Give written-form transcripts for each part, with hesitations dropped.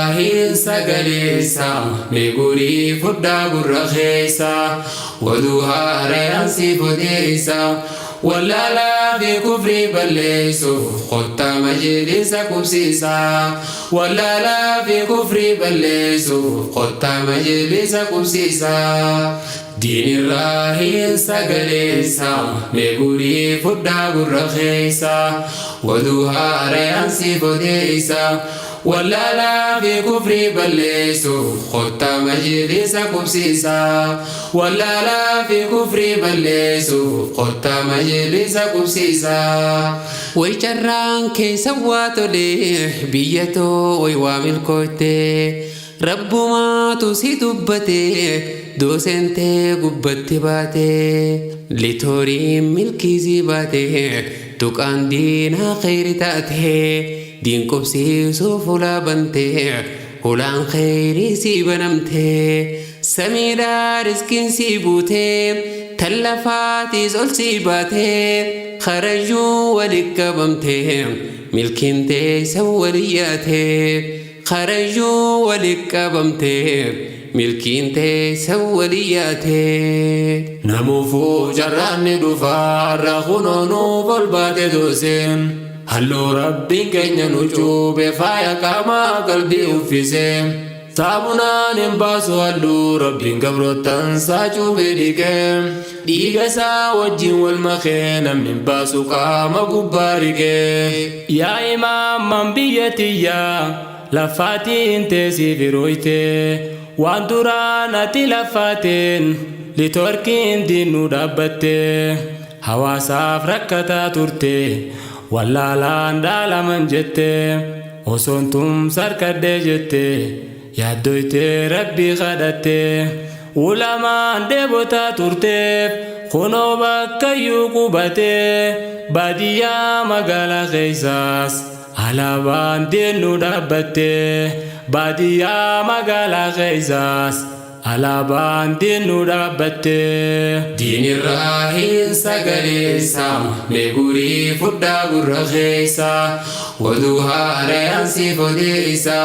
Diinirraa hin sagaleessa, mee gurii fudhaa gurra keessa, oduu haarayaan siif odeessa. Wallaalaa fi kufrii balleessuuf kottaa majlisa qubsiisa. Wallaalaa fi kufrii balleessuuf kottaa majlisa qubsiisa. Diinirraa hin sagaleessa, mee gurii fudhaa gurra keessa, oduu haarayaan siif odeessa. Wallaalaa fi kufrii balleessuuf kottaa majlisa qubsiisa. Wallaalaa fi kufrii balleessuuf kottaa majlisa qubsiisa. Way carraan keessa waa tolee, biyya too way waa milkooyte, Rabbumaatu si dubbate, dooseentee gubbatti baate, litooriin milkiisii baate, tuqaan diinaa kheyri taate, diin qubsiisuuf hulaa bante, hulaan kheyrii sii banamte, samiidhaa riskiin sii buute, tan lafaatiis ol sii baate, karayyuu walit qabamte, milkiin teeysan walii yaate. Karayyuu walit qabamte, milkiin teeysan walii yaate. Namuufuu carraan ni dhufa, har'a kunoo nuuf ol baate dooseen. Halluu Rabbiin keenya nu cuube, faaya qaamaa qalbii uffise. Saamunaan hin baasu halluu Rabbiin gabroottan isaa cuubee dhiqe. Dhiiga isaa wajjin wal makee, namni hin baasu qaama gubbaa riqee. Yaa imaamman biyya tiyyaa, lafaatiin teessii firooyte, waan duraan ati lafaateen liitoorkiin diinuu dhaabbatte, hawaasaaf rakkataa turte, wallaalaan dhaalaman jette, osoon tumsa harkadhee jette, yaaddoyte Rabbii kadhatte, ulamaan dheebotaa turteef kunoo bakkayyuu qubate, baadiyyaa magaalaa keessaas alaabaan deennuu dhaabbatte, baadiyyaa magaalaa keessaas alaabaan deennuu dhaabbatte. Diinirraa hin sagaleessa, mee gurii fudhaa gurra keessa, oduu haarayaan siif odeessa.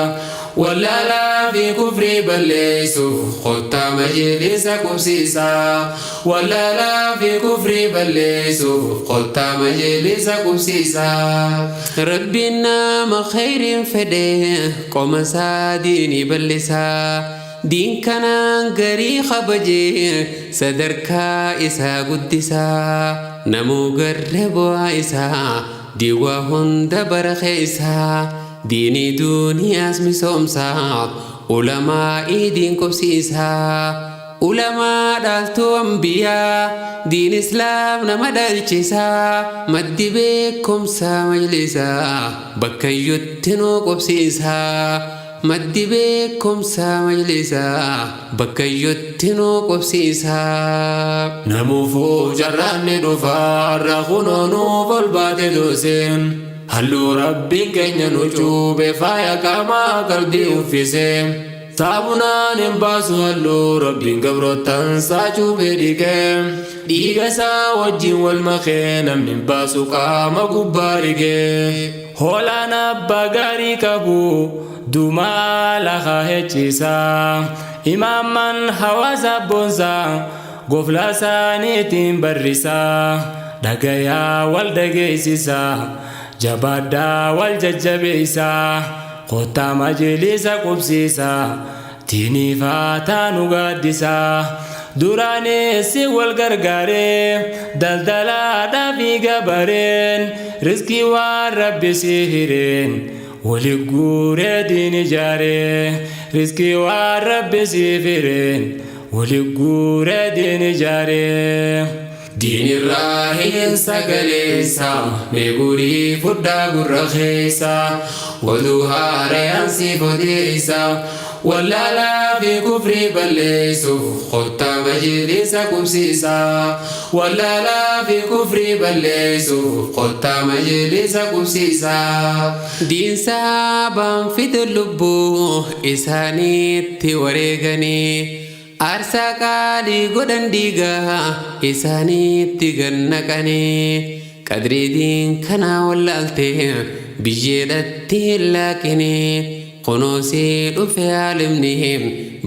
Wallaalaa fi kufrii balleessuuf kottaa majlisa qubsiisa. Wallaalaa fi kufrii balleessuuf kottaa majlisa qubsiisa. Rabbiin nama khayriin fedhe qoma isaa diinii bal'isaa. Diin kanaan garii kabajee sadarkaa isaa guddisaa. Namuu garree bu'aa isaa diiwaa hunda bara keessaa. Diinii duuniyaas misoomsaa, ulamaa diin qubsiisaa. Ulamaa dhaaltuu ambiyaa, diin islaam nama dhalchisaa, maddi beekumsaa majlisaa, bakkayyutti nu qubsiisaa. Maddi beekumsaa majlisaa, bakkayyutti nu qubsiisaa. Namuufuu carraan ni dhufa, har'a kunoo nuuf ol baate dooseen. Halluu Rabbiin keenya nu cuube, faaya qaamaa qalbii uffise. Saamunaan hin baasu halluu Rabbiin gabroottan isaa cuubee dhiqe. Dhiiga isaa wajjin wal makee, namni hin baasu qaama gubbaa riqee. Hoolaan abbaa gaarii qabu dumaa lafa hechiisa. Imaamman hawaasa boonsaa, goflaa isaaniitiin barrisaa. Dhagayaa wal dhageessisaa, jabaadhaa wal jajjabeessaa, kottaa majlisa qubsiisaa, diiniifaa taanu gaaddisaa. Duraanis wal gargaaree daldalaadhaa fi gabareen, riskii waan Rabbi si hireen wali guuree diin ijaaree, riskii waan Rabbi si hireen wali guuree diin ijaaree. Diinirraa hin sagaleessa, mee gurii fudhaa gurra keessa, oduu haarayaan siif odeessa. Wallaalaa fi kufrii balleessuuf kottaa majlisa qubsiisa. Wallaalaa fi kufrii balleessuuf kottaa majlisa qubsiisa. Diin saabaan fide lubbuu isaaniitti wareeganii, aarsaa qaalii godhan dhiigaa isaaniitti gannaqanii, qadrii diin kanaa wallaalte biyyeedhatti hin laaqinii. Kunuunsii dhufe aalimni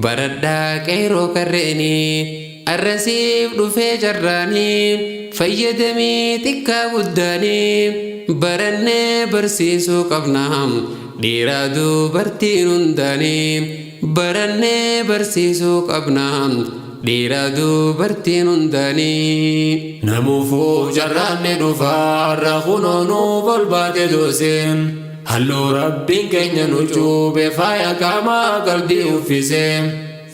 baradhaa qeeroo karreeni. Arrasiif dhufee carraanii fayyadamii xiqqaa guddaanii barannee barsiisuu qabna dhiiraa dubartiin hundaanii barannee barsiisuu qabna dhiiraa dubartiin hundaanii. Namuufuu carraan ni dhufa har'a kunoo nuuf ol baate dooseen. Halluu Rabbiin keenya nu cuube faaya qaamaa qalbii uffise.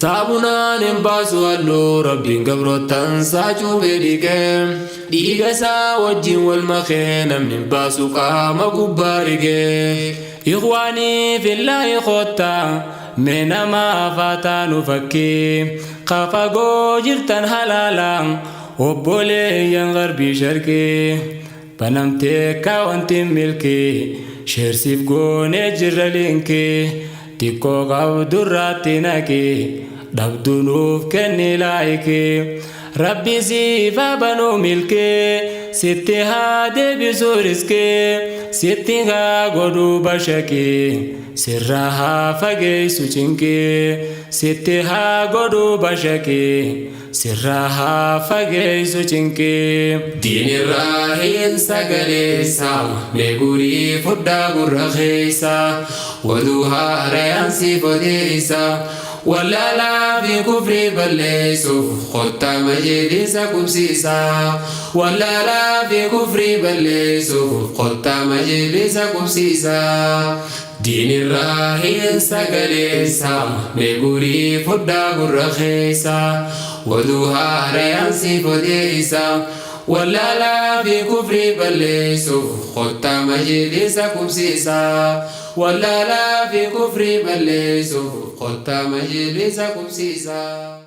Saabunaan hin baasu halluu Rabbiin gabroottan isaa cuubee dhiqee. Dhiiga isaa wajjin wal makee namni hin baasu qaama gubbaa rigee. Ikhwaanii fillaahi koottaa mee namaa faataa nu fakkii. Ka fagoo jirtan halaala obboleeyyan garbii sharqii. Banamtee kaawantiin milkii share siif goonee jirra linkii. Xiqqoo qabdurraatti naqii dhabdu nuuf kenni like. Rabbi siif haa banuu milkii sitti haa deebisu riskii sitti haa godhuu bashaqii sirraa haa fageessu cinqii sitti haa godhuu bashaqii sirraa haa fageessu cinqii. Diinirraa hin sagaleessa mee gurii fudhaa gurra keessa oduu haarayaan siif odeessa wallaalaa fi kufrii balleessuuf kottaa majliisa qubsiisa wallaalaa fi kufrii balleessuuf kottaa majliisa qubsiisa. Diinirraa hin sagaleessa mee gurii fudhaa gurra keessa oduu haarayaan siif odeessa wallaalaa fi kufrii balleessuuf kottaa majliisa qubsiisa wallaalaa fi kufrii balleessuuf kottaa majliisa qubsiisa.